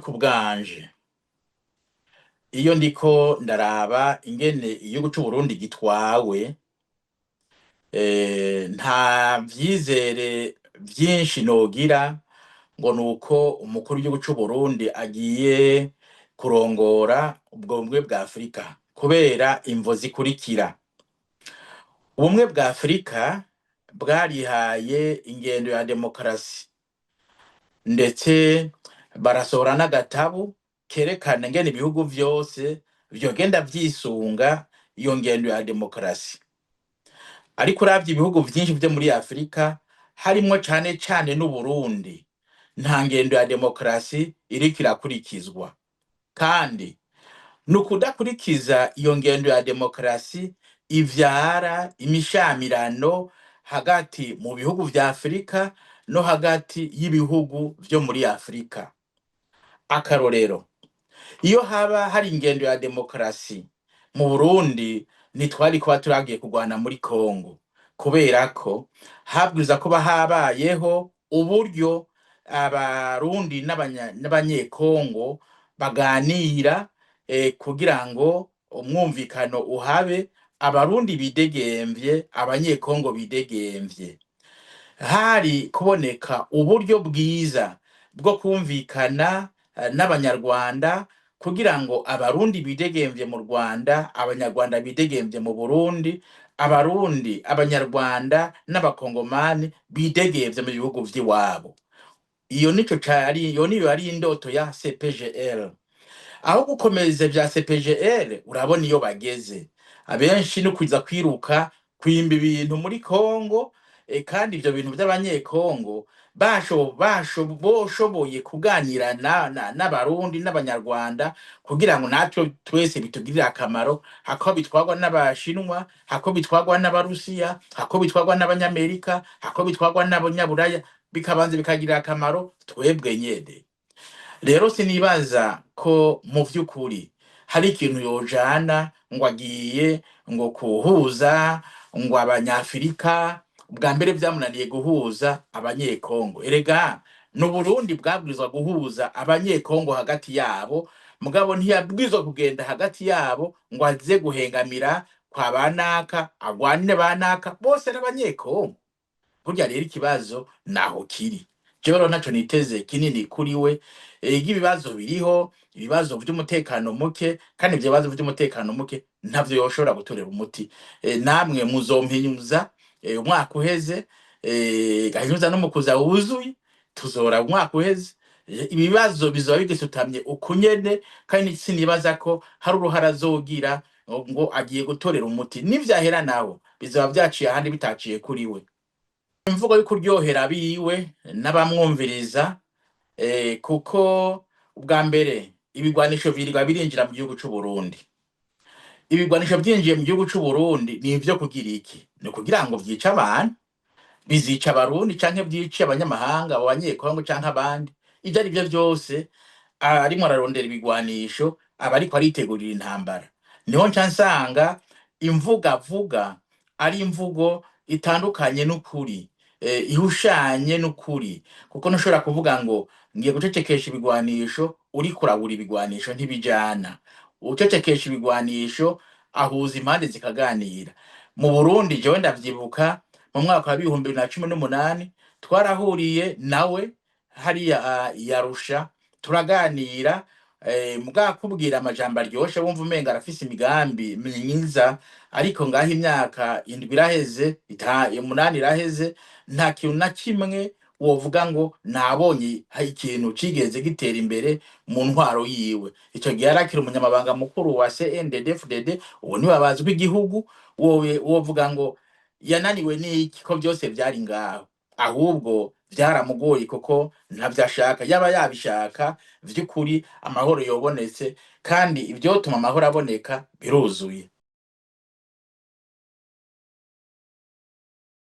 Jewe ku bwanje, iyo ndiko ndaraba ingene igihugu c'Uburundi gitwawe, nta vyizere vyinshi nogira ngo nuko umukuru w'igihugu c'Uburundi agiye kurongora ubwo bumwe bwa Afrika, kubera imvo zikurikira. Ubumwe bwa Afrika bwarihaye ingendo ya demokarasi, ndetse barasohora n'agatabu kerekana ingene ibihugu vyose vyogenda vyisunga iyo ngendo ya demokarasi. Ariko uravye ibihugu vyinshi vyo muri Afrika, harimwo cane cane n'Uburundi, nta ngendo ya demokarasi iriko irakurikizwa. Kandi ni ukudakurikiza iyo ngendo ya demokarasi ivyara imishamirano hagati mu bihugu vya Afrika no hagati y'ibihugu vyo muri Afrika. Akarorero, iyo haba hari ingendo ya demokarasi mu Burundi, ntitwari kuba turagiye kurwana muri Kongo, kubera ko habwirizwa kuba habayeho uburyo Abarundi n'Abanyekongo baganira, kugira ngo umwumvikano uhabe, Abarundi bidegemvye, Abanyekongo bidegemvye. Hari kuboneka uburyo bwiza bwo kumvikana n'Abanyarwanda kugira ngo Abarundi bidegemvye mu Rwanda, Abanyarwanda bidegemvye mu Burundi, Abarundi, Abanyarwanda n'Abakongomani bidegemvye mu bihugu vy'iwabo. Iyo nico cari, iyo niyo yari indoto ya CPGL. Aho gukomeza vya CPGL, urabona iyo bageze, abenshi no kuza kwiruka kwimba ibintu muri Kongo, kandi ivyo bintu vy'Abanyekongo basho basho boshoboye kuganira n'Abarundi n'Abanyarwanda kugira ngo natwe twese bitugirire akamaro, hako bitwarwa n'Abashinwa, hako bitwarwa n'Abarusiya, hako bitwarwa n'Abanyamerika, hako bitwarwa n'Abanyaburaya, bikabanza bikagirira akamaro twebwe nyene. Rero sinibaza ko mu vy'ukuri hari ikintu yojana ngo agiye ngo kuhuza ngo Abanyafurika. Bwa mbere vyamunaniye guhuza Abanyekongo. Erega n'Uburundi bwabwirizwa guhuza Abanyekongo hagati yabo, mugabo ntiyabwirizwa kugenda hagati yabo ngo aze guhengamira kwa banaka, agwanire banaka bose n'Abanyekongo. Burya rero ikibazo naho kiri. Jewe rero ntaco niteze kinini kuri we. Ega ibibazo biriho, ibibazo vy'umutekano muke, kandi ivyo bibazo vy'umutekano muke ntavyo yoshobora gutorera umuti. Namwe muzompinyuza umwaka uheze, gahinyuza no mukuza wuzuye, tuzora umwaka uheze. Ibibazo bizoba bigisutamye ukunyene, kandi sinibaza ko hari uruhara azogira ngo agiye gutorera umuti. Nivyahera nawo bizoba vyaciye ahandi, bitaciye kuri we. Imvugo yo kuryohera abiwe n'abamwumviriza, kuko ubwa mbere ibigwanisho virirwa birinjira mu gihugu c'Uburundi. Ibigwanisho vyinjiye mu gihugu c'Uburundi ni ivyo kugira iki? Ni ukugira ngo vyice abantu, bizica Abarundi canke vyice abanyamahanga, abo Banyekongo canke abandi. Ivyo ari vyo vyose, arimwo ararondera ibigwanisho aba ariko aritegurira intambara. Niho nca nsanga imvugo avuga ari imvugo itandukanye n'ukuri, ihushanye n'ukuri, kuko ntushobora kuvuga ngo ngiye gucecekesha ibigwanisho uriko uragura ibigwanisho. Ntibijana. Ucecekesha ibigwanisho ahuza impande zikaganira. Mu Burundi, jewe ndavyibuka mu mwaka wa 2018 twarahuriye nawe hariya i Arusha, turaganira, mugakubwira amajambo aryoshe, wumva umenga arafise imigambi myiza. Ariko ngaho imyaka 7 iraheze, 8 iraheze, nta kintu na kimwe wovuga ngo nabonye ikintu cigeze gitera imbere mu ntwaro yiwe. Ico gihe yarakiri umunyamabanga mukuru wa CNDD-FDD, ubu niwe abazwa igihugu. Wowe wovuga ngo yananiwe n'iki, ko vyose vyari ngaho? Ahubwo vyaramugoye kuko ntavyo ashaka. Yaba yabishaka vy'ukuri, amahoro yobonetse, kandi ivyotuma amahoro aboneka biruzuye.